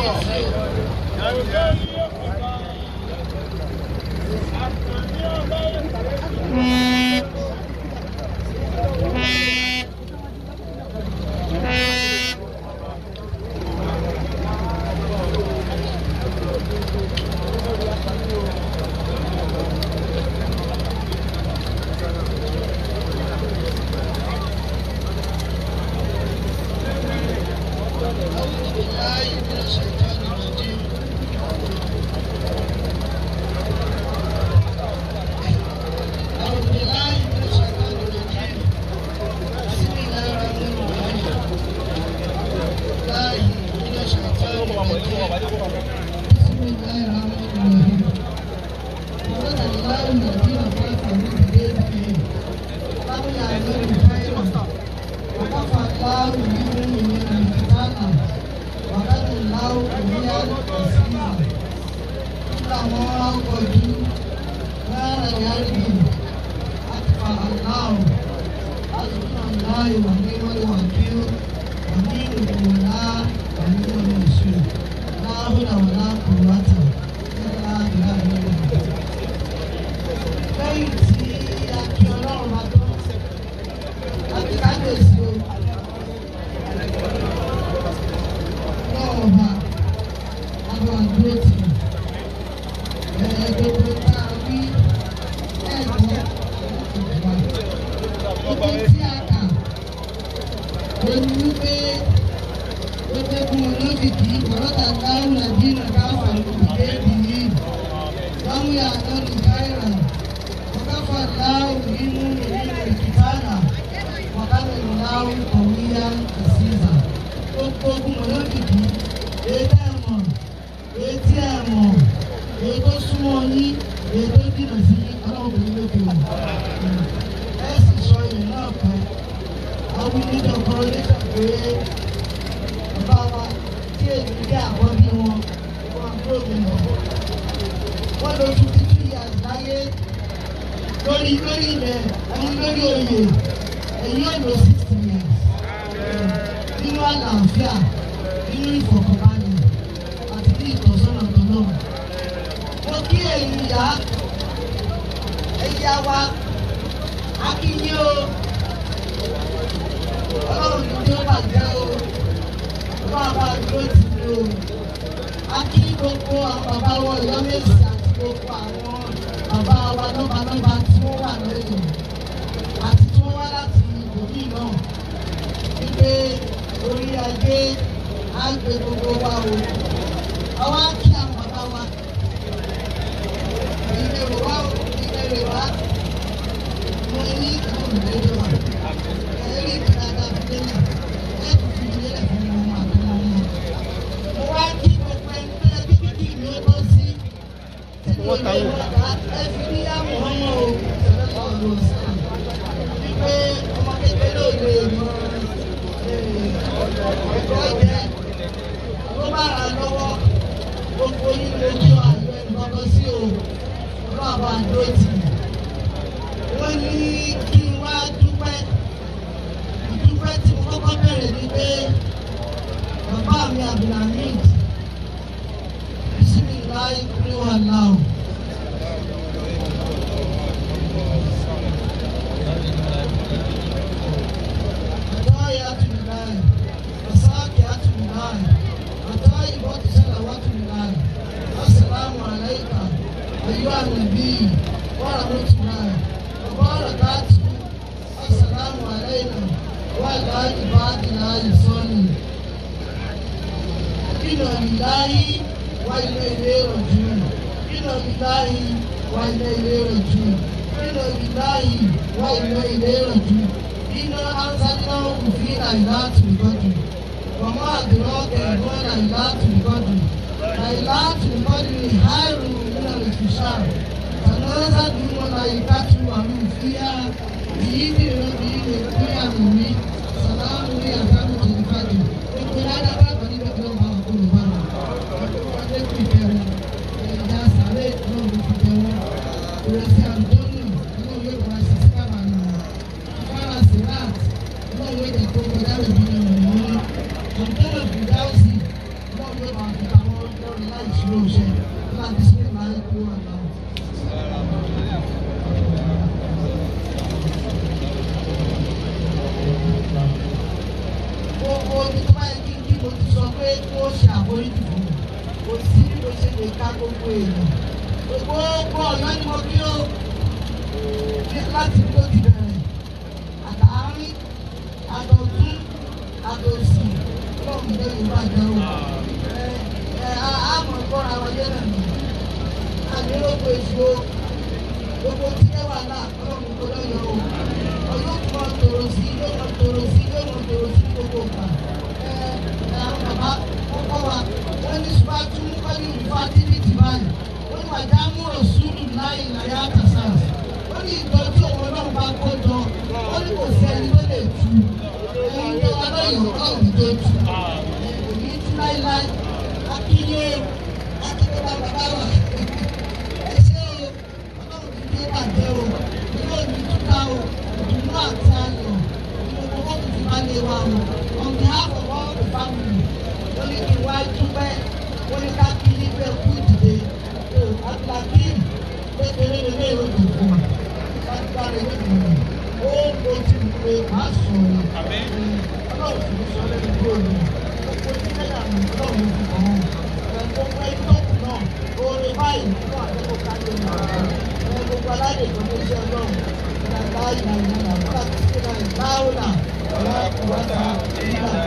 Kábíyèsí o. أعوذ بالله من الشيطان الرجيم. أعوذ بالله من الشيطان الرجيم. بسم الله الرحمن الرحيم. الله من الشيطان الرجيم. بسم الله الرحمن الرحيم. ورد الله الذين كفروا بغيظهم لم يعملوا خيرا وكفى الله المؤمنين القتال وكان الله قويا عزيزا. كلما أوقدوا نارا لحرب أطفأ الله. حسبنا الله ونعم الوكيل ونعم المولى ونعم النصير. لا حول ولا قوة إلا بالله. Lẹ́yìn tí a kí Ọlọ́run bá tán, àti kábíyèsí o, Ọlọ́run ọba, abọ́ àdúró tì í. Gbogbo tá a wí ẹ̀kọ́ ìwà. Gbogbo tí a kà, ó ní wípé gbogbo fún olókìkí ọ̀rọ̀dà dáhùn àdínà káfà lókè yìí. Báwo yà lọ́nà káyọ̀rọ̀? Ọ̀káfà láwù inú ìlú ìkìtánà. Ọ̀kánà láwù kọ̀wéyà àṣìṣà. Gbogbo ogun olókìkí, èyí tẹ́ ẹ mọ̀, èyí tí ẹ mọ̀, èyí tó súnmọ́ yín, èyí tó jìnnà sí yín, Ọlọ́run kò ní lókè o. Ẹ sì sọ ilẹ̀ náà kan. Àwọn onídọ̀ kan lẹ́sà pé bàbá wa tí èyí jẹ́ àkọ́bí wọn, wọn àbúrò mi mọ̀. Wọ́n lò 52 years láyé lórí lórí ilẹ̀ ẹni lórí oyè, ẹ̀yìn ò lò 60 years. Nínú àlàáfíà, nínú ìfọ̀kànbalẹ̀ àti ní ìtọ́sọ́nà tọ́lọ́run. Mo kí ẹ̀yin ìyá, ẹ̀yà wa, a kí yín o. Ọlọ́run ní tí ó bàjẹ́ o. Ọlọ́run bá dúró tì mí o. A kí gbogbo àwọn bàbá wa Ọ̀yọ́mèsì àti gbogbo àwọn bàbá wa lọ́balọ́ba tí wọ́n wà lóye àti tí wọ́n wá láti ibòmíì náà. Wípé orí ajé á gbé gbogbo wa o. Àwa kí àwọn bàbá wa. Ilé rò wá o, ilé rè wá. Mo ní àwọn ìlédè wa. Ẹ̀rí ìgbéraga fi lélẹ̀. Ẹ kò fi lélẹ̀ fún ọmọ àtọmọ ọmọ. Mo wá kí gbogbo ẹni tó yẹ kí kíkì mi ó tọ́ sí. Tí mi ò lè wọ̀dà, ẹ fi ní àmọ́ ọmọ o. Ọ̀rọ̀ sàn. Wípé ọmọ kékeré ò lè mọ ẹ̀kọ́ jẹ. Tó bá rà lọ́wọ́, gbogbo yín lójú àlọ́ ẹ̀ lọ́kọ́ sí o. Ọlọ́run àbá dúró tì í. Wọ́n ní kí n wá dúpẹ́. Ìdúpẹ́ tí mo kọ́kọ́ bẹ̀rẹ̀ ni pé bàbá mi Abdulhamid, bisimilayi kúrò wà láò. Àtọ́yà tùláì, Ọ̀sáàkì àtùláì, Àtọ́yìnbó ti sẹ́lẹ̀ wá tùláì, Assalamu alayka, ayyuha nabi, wa rahmatullahi, wa barakatuh, Assalamu alayna, wa ala ibadillahi salihin. Inna lillahi wa inna ilayhi raji'un. Inna lillahi wa inna ilayhi raji'un. Inna lillahi wa inna ilayhi raji'un. Inna anzalnahu fi laylatil qadr. Wa ma adraka ma laylatul qadr. Laylatul qadri khairun min alfi shahr. Tanazzalu malaikatu wa ruhu fiha bi'idhni rabbihim min kulli amrin. Salamun hiya hatta matla'il fajr. Gbogbo ládàá bá gbọ́ níbẹ̀ kí wọ́n bá wọn kó lè bá wọn. Ọdún kù ìfẹ́ wọn. Ìyá sàré náà ló fi jẹ wọn. Ìrẹsì àlùjọ́nà náà yóò bá ṣe sí bàbá nù wọn. Afárá Sirat náà yóò jẹ́ kó kọjá lè bí nínú wọn. Àlùjọ́nà Fìdáùsì náà yóò bá fi pamọ́. Kúlú àná. Gbogbo ibi tó bá yẹ kí n kí mo ti sọ pé kó ṣe àforíjì fún mi. Kò sí bí mo ṣe lè ka gbogbo èèyàn. Gbogbo Ọ̀yọ́ ni mo kí ó ní láti bí ó ti bẹ̀rẹ̀. Àtàárín, àtọ̀tún, àtòsì, Ọlọ́run jẹ́ Yorùbá jẹ́ o. Ẹ ẹ àmọ̀ kọ́ra wa yé náà ni. Àmì èso gbogbo tí ẹ wà náà Ọlọ́run kò lọ́yọ̀ o. Ọyọ́ tó máa tòrò sí, yóò máa tòrò sí, yóò máa tòrò sí gbogbo ìgbà. Ẹ ẹ àwọn bàbá wọ́n kọ́ wa, wọ́n ní sùpá tún kọ́ ní ìfọ̀ activity báyìí. Wọ́n ní wàjá múrò sùúrù láì láyà kàsá. Ó ní ìjọ tí òun Ọlọ́run bá kó jọ, ó ní kò sí ẹni tó lè tú. Ẹyin tó wá lọ́yọ̀ Ọlọ́run tó tú. Kò ní tú láíláí. Akínyé akínyé bá bàbá wa. Ẹ ṣé o, Ọlọ́run ti dé bàjẹ́ o, yóò ní túká o, ìdùnnú àti ayọ̀, ìgbòho wọn kò fi máa lé wa o. On behalf of all the family, ó ní kí n wá dúpẹ́, ó ní ká kí ní pé kú ìdìde. O Abdulhakeem kékeré lè lé òjò fún wa. Lágbára ilé ìgbìmọ̀, ó ń kojú pé má sọ̀rọ̀. Ọlọ́run sì ń sọ lẹ́nu kúrò ní. Gbogbo tí lẹ́yìn àmì Ọlọ́run fi kàn án. Gbogbo ẹni tó kù náà, oore báyìí fún àkókò kájọ ìlú. Gbogbo aládé tó ní iṣẹ́ Ọlọ́run. Ìlànà ìlànà ìlànà ìlànà ìlànà ìlànà